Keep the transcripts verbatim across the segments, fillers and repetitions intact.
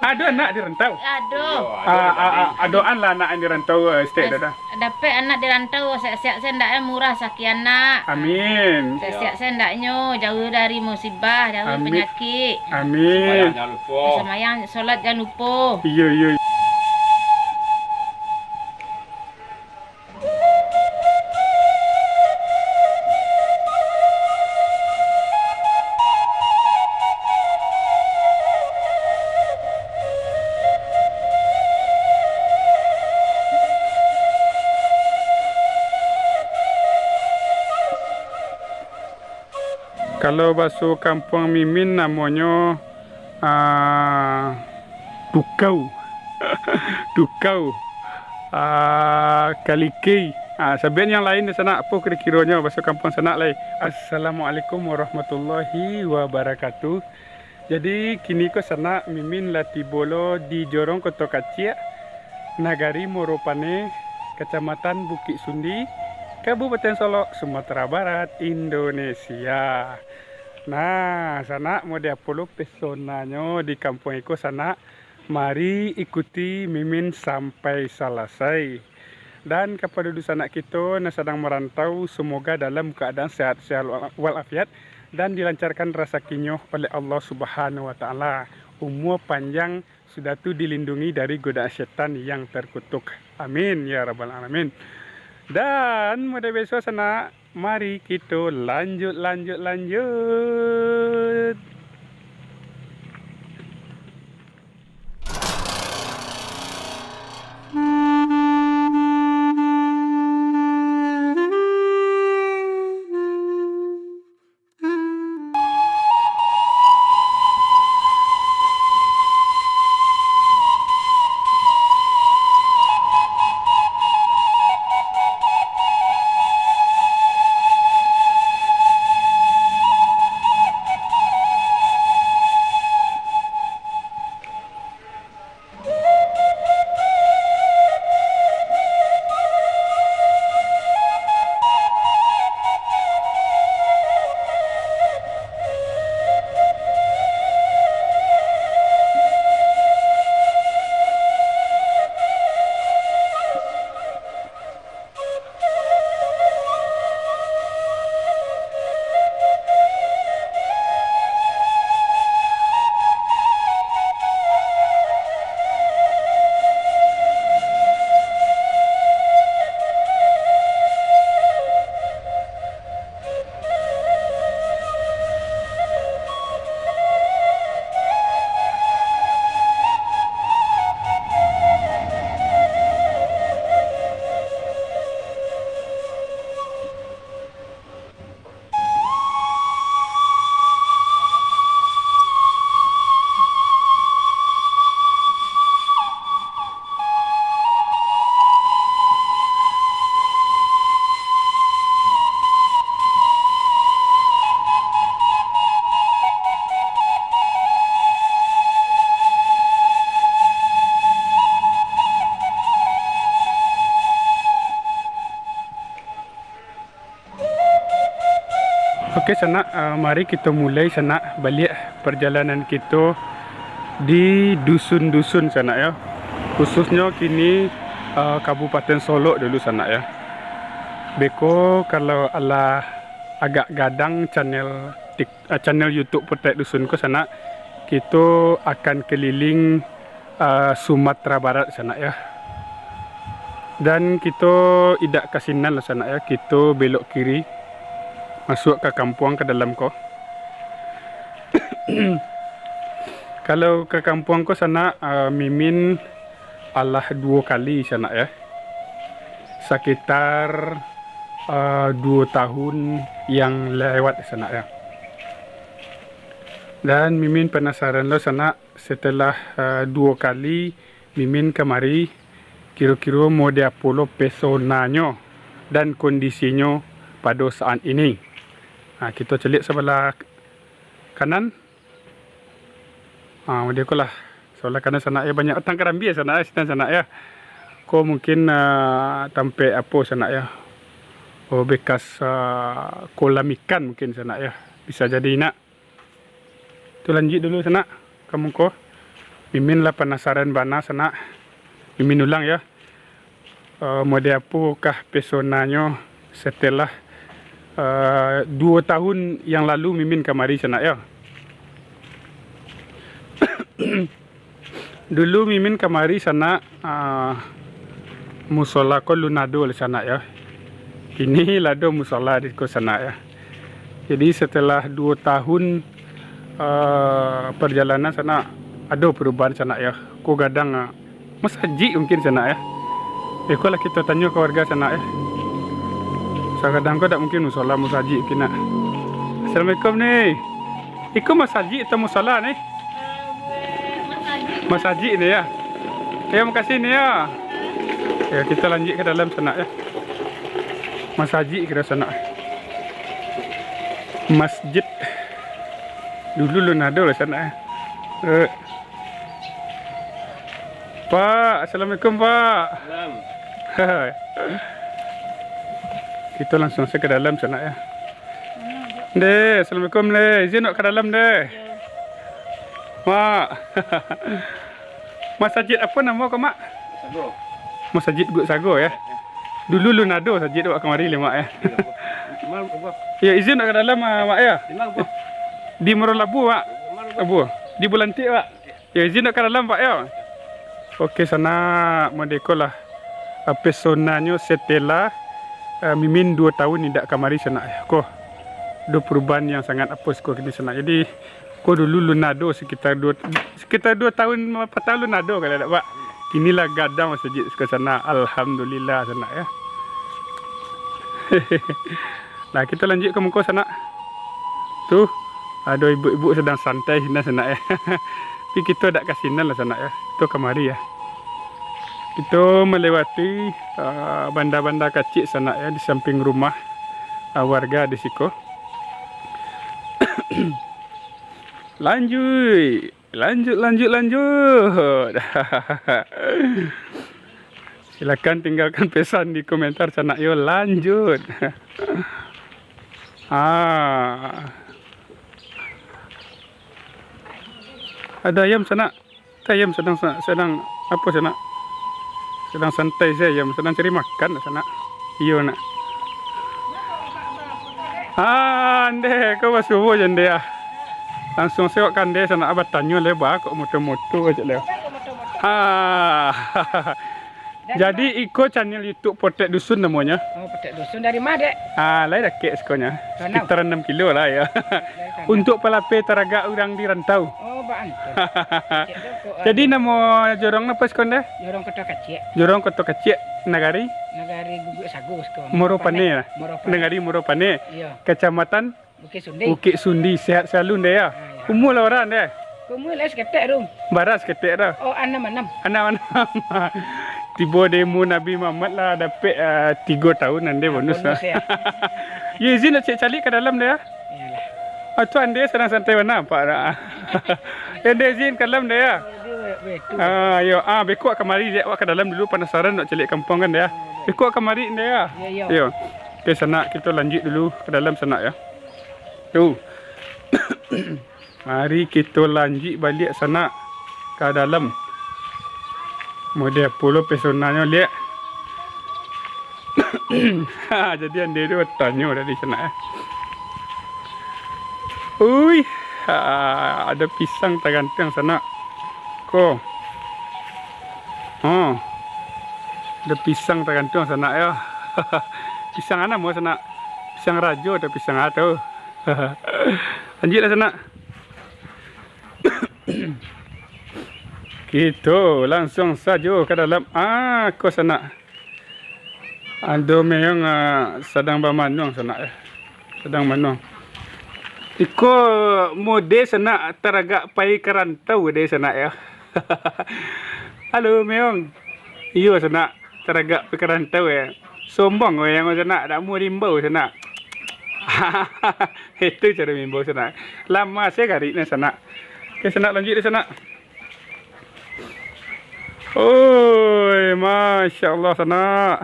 Ado anak di rantau? Ado. Iyo, ado. Ah, ah, ah, ado an lah anak di rantau, eh, stek dah. Dapek anak di rantau, siap-siap se ndak, eh, murah sakik anak. Amin. Siap-siap se ndaknyo, jauah dari musibah, jauah penyakik. Amin. Sumbayang jangan lupo. Sumbayang, solat jangan lupo. Iyo, iyo. Kalau baso kampuang Mimin namonyo, ah, tukau. Tukau. Ah, kalikei. Ah, sabagian yang lain di sanak, apo kiro-kironyo baso kampuang sanak lai? Assalamualaikum warahmatullahi wabarakatuh. Jadi, kini ko sanak Mimin lah tibo lo di Jorong Koto Kaciak, Nagari Moropaneh, Kacamatan Bukik Sundi, Kabupaten Solok, Sumatera Barat, Indonesia. Nah, sanak, mode apo lo pesonanyo di kampuang iko, sanak? Mari ikuti Mimin sampai salasai. Dan kapado dunsanak kito nan sadang marantau, semoga dalam keadaan sehat-sehat walafiat dan dilancarkan rasakinyo oleh Allah Subhanahu wa Ta'ala. Umua panjang, sudah tu dilindungi dari godaan setan yang terkutuk. Amin, ya rabbal alamin. Dan mode biaso, sanak, mari kito lanjut, lanjut, lanjut. Oke, sanak, ah, mari kito mulai, sanak, baliak parjalanan kito di dusun-dusun, sanak, yo. Khususnyo kini, ah, Kabupaten Solok dulu, sanak, yo. Beko kalau alah agak gadang channel Tik-, ah, channel YouTube Potek Dusun ko, sanak, kito akan keliling ah, Sumatera Barat, sanak, yo. Dan kito indak ka sinan lah, sanak, yo. Kito belok kiri, masuak ka kampuang ka dalam ko. Kalau ka kampuang ko, sanak, ah, Mimin alah duo kali, sanak, yo. Sakitar, ah, duo tahun yang lewat, sanak, yo. Dan Mimin panasaran lo, sanak, setelah, eh, duo kali Mimin kamari, kiro-kiro mode apo lo pesonanyo dan kondisinyo pado saat ini. Ha, kito caliak sabalah kanan. Ha, mode ko lah. Sabalah kanan sanak, yo, banyak batang karambia sanak, yo, sinan sanak, yo. Ko mungkin, eh, tampek apo sanak, yo. Oh, bekas, eh, kolam ikan mungkin sanak, yo. Bisa jadi nak. Tu lanjuik dulu sanak, ka muko. Mimin lah panasaran bana sanak. Mimin ulang yo. Eh, mode apokah pesonanyo setelah, eh, duo tahun yang lalu Mimin kamari sanak yo. Dulu Mimin kamari sanak, ah, musola ko lun ado lah sanak yo. Kini lah ado musola di ko sanak yo. Jadi setelah duo tahun, ah, perjalanan sanak, ado perubahan sanak yo. Ko gadang, ah, masajik mungkin sanak yo. Iko lah kito tanyo ka warga sanak yo. Sagadang ko dak mungkin musola, masajik mungkin nak. Assalamualaikum ni. Iko masajik atau musola ni? Masajik ni ya. Ya, makasih ni ya. Ya, kita lanjut ke dalam sanak ya. Masajik kita sanak. Masjid. Dulu lun ado lah sanak ya. Eh. Pak, assalamualaikum Pak. Salam. Kita langsung saja ke dalam sanak ya. Deh, assalamualaikum deh. Izin nak ke dalam deh. Mak. Masajid apa nama kau mak? Sago. Masajid Guk Sago ya. Dulu lun ado sajid awak kamari leh mak ya. Ya, izin nak ke dalam ah, mak ya. Di Muaro Labu mak. Labu. Di Bulantik mak. Ya, izin nak ke dalam Pak ya. Oke sanak, mode ko lah. Ah, pesonanyo setelah, ah, Mimin duo tahun indak kamari sanak ya. Ko, ado perubahan yang sangat apo siko kini sanak. Jadi, ko dulu lun ado sekitar duo, sekitar duo tahun, empat tahun lun ado kalau dak Pak. Kini lah gadang masajik siko sanak. Alhamdulillah sanak ya. Nah, kita lanjut ke muko sanak. Tu, ado ibu-ibu sedang santai sinan sanak ya. Tapi kito dak ka sinan lah sanak ya. Kito kamari ya. Kito melewati, ah, banda-banda kacik sanak ya di samping rumah, ah, warga di siko. Lanjut. Lanjut, lanjut, lanjut. Silakan tinggalkan pesan di komentar sanak yo. Lanjut. Ah. Ada ayam sanak. Ayam sedang sedang apa sanak? Sedang santai saja ayam, sedang cari makan sanak. Iyo nak. Ah, ndeh, kau basuo je ndeh ah. Langsung sewak kande sanak batanyo leh ba kok moto-moto aja leh. Ah. Jadi iko channel YouTube Potek Dusun namonyo. Oh, Potek Dusun dari ma dek? Ah, lai dakek sikonyo. Ranau. Sekitar enam kilo lah ya. Dari Ranau. Untuk palapeh taragak urang di rantau. Oh, bak antun. Jadi namo jorong napa sikon deh? Jorong Koto Kaciak. Jorong Koto Kaciak, nagari? Nagari Guguk Sago siko. Muaro Paneh lah. Muaro Paneh. Nagari Muaro Paneh. Iyo. Kecamatan Bukik Sundi. Bukik Sundi, sehat selalu ndeh ya. Ah, ya. Umur lah urang ndeh? Umur lah saketek tu. Bara saketek tu? Oh, anam anam. Anam anam. Tibo di umur Nabi Muhammad lah dapek, ah, tigo tahun ndeh. Ah, bonus lah. Ya, izin nak cek calik ka dalam ndeh ya. Iyolah. Ah, tu ndeh sedang santai bana nampak dak. Ya, ndeh izin ka dalam ndeh ya. Ah, yo. Ah, beko kamari je awak ka dalam dulu, panasaran nak calik kampuang kan ndeh ya. Beko kamari ndeh ya. Yo, yo. Yo. Oke, sanak, kita lanjut dulu ke dalam sanak ya. Tu. Mari kito lanjuik baliak sanak ka dalam. Model pulo pesonanyo liak. Ha, jadi ande tu tanyo tadi sanak eh. Ui, ha, ada pisang tagantuang sanak. Ko. Ha. Ada pisang tagantuang sanak yo. Pisang a namo sanak? Pisang rajo atau pisang a tu? Lanjuiklah sanak. Kito langsung sajo ka dalam. Ah, ko sanak. Ado meong, ah, sadang bamanuang sanak eh. Sadang manuang. Iko mode sanak taragak pai ka rantau de sanak yo. Halo meong. Iyo sanak. Taragak pai ka rantau eh. Sombong weh yang sanak, dak mau diimbau sanak. Itu cara mimbau sanak. Lama se garik ni sanak. Oke sanak, lanjuik deh sanak. Oi, masya Allah sanak.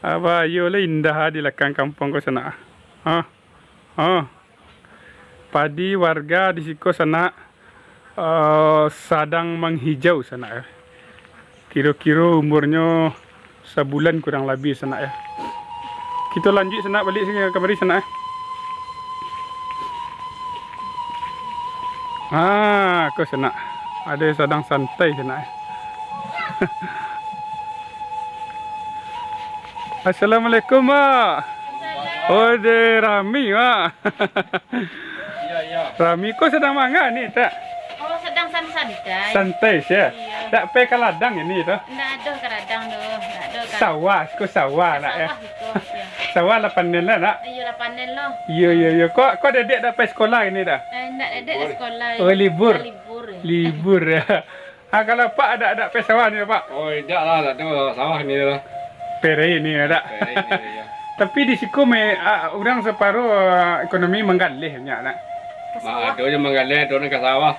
Abayo lah indah di lakang kampuang ko sanak. Ha. Ha. Padi warga di siko sanak. Eh, sadang manghijau sanak yo. Kiro-kiro umurnyo sabulan kurang labiah sanak yo. Kito lanjuik sanak, baliak siko kamari sanak yo. Ah, ko sanak. Ado sadang santai sanak yo. Assalamualaikum, Mak. Ode, rami, Mak. Iyo, iyo. Rami, ko sadang manga ni, tak? Oh, sadang san-, santai. Santai, sia. Iyo. Tak pai ka ladang ni, tu? Ndak ado ka ladang, tu. Ndak ado ka. Sawah, ko sawah, nak, yo? Sawah, iko, iyo. Sawah lah panen lah, nak? Iyo, lah panen lo. Iyo, iyo, iyo. Ko, ko dedek dak pai sekolah ni, dah? Eh, ndak, dedek dak sekolah. Oh, libur. Libur. Libur, yo. Ah, kalau Pak ado, ado pai sawah ni, Pak? Oh, indak lah, ndak ado sawah ni lah. Perei ni ado. Perei ni, iyo. Tapi di siko me-, ah, urang saparo, ah, ekonomi manggaleh nyo, nak. Ka sawah. Ado nan manggaleh, ado nan ka sawah.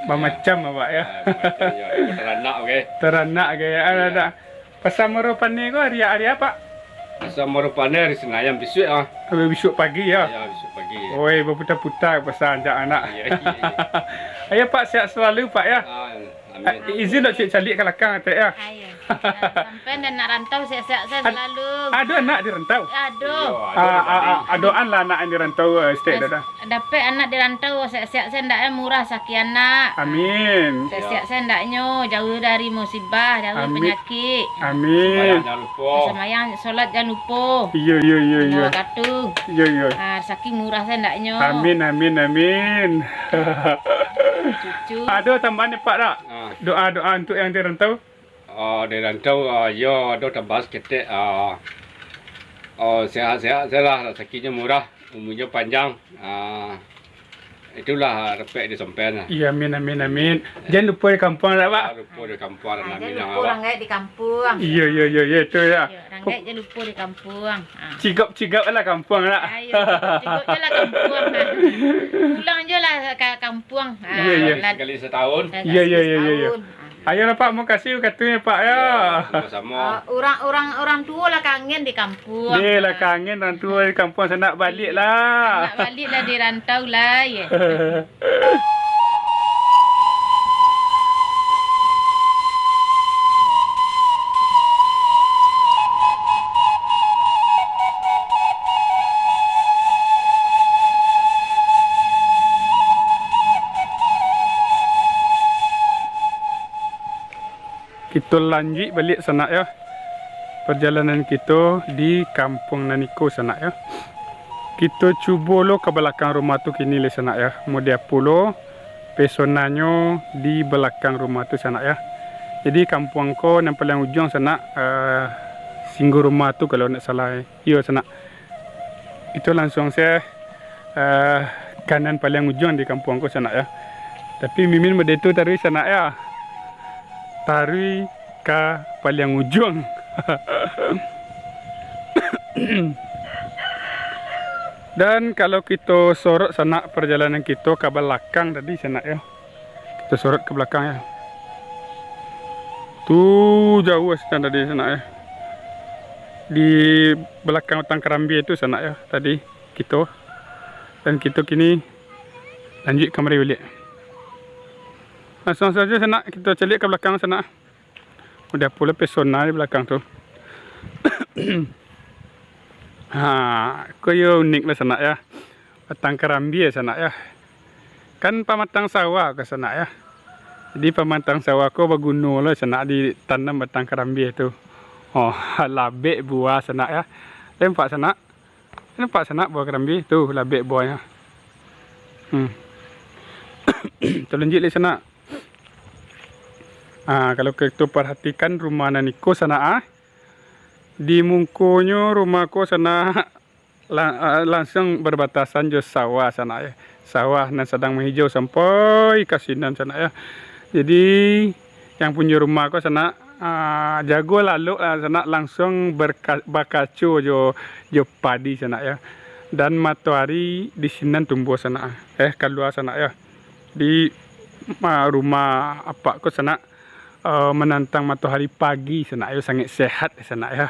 Bamacam, Pak, yo. Ah, bamacam, yo. Ado taranak, oke. Taranak, oke. Ado, ado. Pasar Murah Paneh ko ari, ari apo, Pak? Pasar Murah Paneh ari Senayan bisuak, ah. Bisuak pagi, yo? Iyo, bisuak pagi. Oi, baputa-puta pasar ancak anak. Iyo, iyo, iyo. Ayo, Pak, sehat selalu, Pak, yo. Ah, amin. Izin dok, caliak ka balakang, Tek, yo? Ayo. Ah, sampai ndak nak rantau, sehat-sehat sajo selalu. Ado anak di rantau? Ado. Iyo, ado. Ah, ah, ah, doakanlah anak yang di rantau, eh, Tek, dah. Dapek anak di rantau, sehat-sehat sajo ndak, eh, murah rasaki anak. Amin. Sehat-sehat sajo ndaknyo, jauah dari musibah, jauah dari panyakik. Amin. Sumbayang jan lupo. Sumbayang, solat jan lupo. Iyo, iyo, iyo, iyo. Lima wakatu. Iyo, iyo. Ah, rasaki murah sajo ndaknyo. Amin, amin, amin. Cucu. Ado tambahan, Pak, dak? Ah. Doa-doa untuk yang di rantau? Oh, di rantau, ah, iyo, ado tambahan saketek, ah, oh, sehat-sehat sajolah, rasakinyo murah, umurnyo panjang, ah, itulah dapek disampaian lah. Iyo, amin, amin, amin. Jan lupo di kampuang lah, Pak. Jan lupo di kampuang, ah, jan lupo urang gaek di kampuang. Iyo, iyo, iyo, iyo, itu yo. Iyo, urang gaek jan lupo di kampuang. Ah. Cigok-cigok lah kampuang lah. Ayo, cigok-cigok je lah kampuang, ah. Pulang je lah ka kampuang. Ah, iyo, iyo. Sakali setahun. Iyo, iyo, iyo, iyo. Setahun. Ah. Ayolah, Pak, makasih wakatu nyo, Pak, yo. Yo, samo-samo. Ah, urang, urang, urang tuo lah kangen di kampuang. Deh, lah kangen urang tuo di kampuang, sanak baliak lah. Nak baliak lah di rantau lah, yo. Kito lanjuik baliak, sanak, yo, parjalanan kito di kampuang nan iko, sanak, yo. Kito cubo lo ka balakang rumah tu kini lai, sanak, yo. Model apo lo pesonanyo di balakang rumah tu, sanak, yo. Jadi, kampuang ko nan paliang ujuang, sanak, eh, singgo rumah tu, kalau ndak salah, eh. Iyo, sanak. Itu langsuang se, eh, ka nan paliang ujuang di kampuang ko, sanak, yo. Tapi mimin mode tu taruih, sanak, yo. Taruih ka paliang ujuang. Dan kalau kito sorot, sanak, parjalanan kito ka balakang tadi, sanak, yo. Kito sorot ka balakang, yo. Tu jauah sinan tadi, sanak, yo. Di balakang batang karambia tu, sanak, yo, tadi kito. Dan kito kini lanjuik kamari baliak. Langsuang sajo, sanak, kito caliak ka balakang, sanak. Udah pula pesona di balakang tu. Ha, ko yo unik lah, sanak, yo. Batang karambia, sanak, yo. Kan pamatang sawah ko, sanak, yo. Jadi, pamatang sawah ko baguno lo, sanak, ditanam batang karambia tu. Oh, labek buah, sanak, yo. Nampak, sanak? Nampak, sanak, buah karambia? Tu, labek buahnyo. Hmm. Talanjuik lai, sanak. Ah, kalau kito parhatikan rumah nan iko, sanak, ah, di mukonyo rumah ko, sanak, la-, ah, langsuang babatasan jo sawah, sanak, yo. Sawah nan sadang mahijau sampai ka sinan, sanak, yo. Jadi, yang punyo rumah ko, sanak, ah, jago lalok lah, sanak, langsuang berka-, bakaco jo, jo padi, sanak, yo. Dan matoari di sinan tumbuah, sanak, eh, kalua, sanak, yo. Di, ah, rumah apak ko, sanak, eh, manantang matoari pagi, sanak, yo, sangaik sehat, sanak, yo.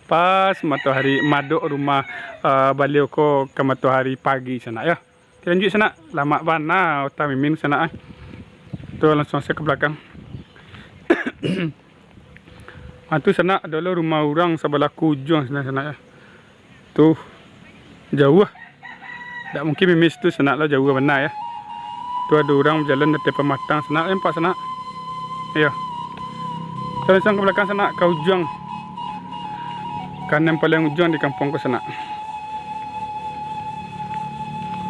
Pas matoari madok rumah, eh, baliau ko ka matoari pagi, sanak, yo. Lanjuik sanak, lamak bana ota Mimin sanak, ah. Tu langsuang sajo ka balakang. Ah, tu sanak, ado lo rumah urang sabalah ko ujuang sanak, sanak, yo. Tu, jauah. Dak mungkin Mimin situ sanak lah, jauah bana, yo. Tu ado urang bajalan dari pamatang sanak, nampak sanak. Iyo. Tu langsuang ka balakang sanak, ka ujuang. Ka nan paliang ujuang di kampuang ko sanak.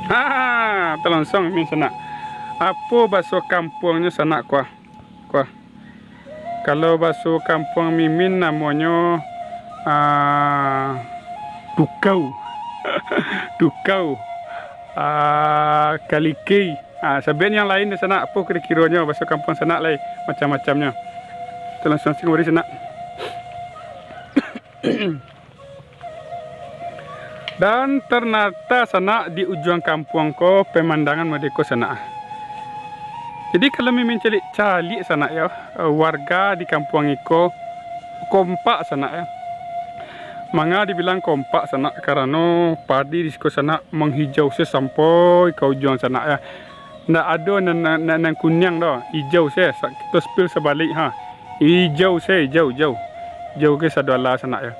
Ha, talonsuang Mimin sanak. Apo baso kampuangnyo sanak, kuah? Kuah. Kalau baso kampuang Mimin namonyo, ah, tukau. Tukau. Ah, kalikei. Ah, sabaik nan lain tu sanak, apo kiro-kironyo baso kampuang sanak lai, macam-macamnyo. Talonsuang sajo kamari sanak. Dan ternata sanak di ujuang kampuang ko pemandangan modeko sanak. Jadi kalau Mimin caliak-caliak sanak yo, eh, warga di kampuang iko kompak sanak yo. Manga dibilang kompak sanak, karano padi di siko sanak manghijau se sampai ka ujuang sanak yo. Ndak ado nan, nan, nan, nan kuniang doh, ijau se, sa-, kito spill sabalik ha. Ijau se, ijau, ijau. Ijau ke sadolah sanak yo.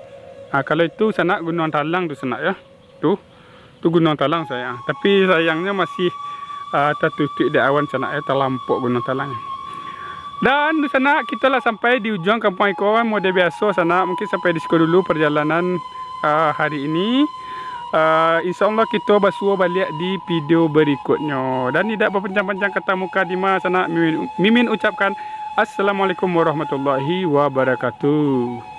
Ha, kalau itu sanak Gunuang Talang tu sanak yo. Tu, tu Gunuang Talang sayang. Tapi sayangnyo masih, ah, tatutuik dek awan sanak yo, talampok Gunuang Talang. Dan tu sanak, kito lah sampai di ujuang kampuang iko, model biaso sanak, mungkin sampai di siko dulu perjalanan, ah, hari ini. Ah, insya Allah kito basuo baliak di video berikutnyo. Dan indak bapancang-pancang kata mukadimah sanak, Mimin, Mimin ucapkan Assalamualaikum warahmatullahi wabarakatuh.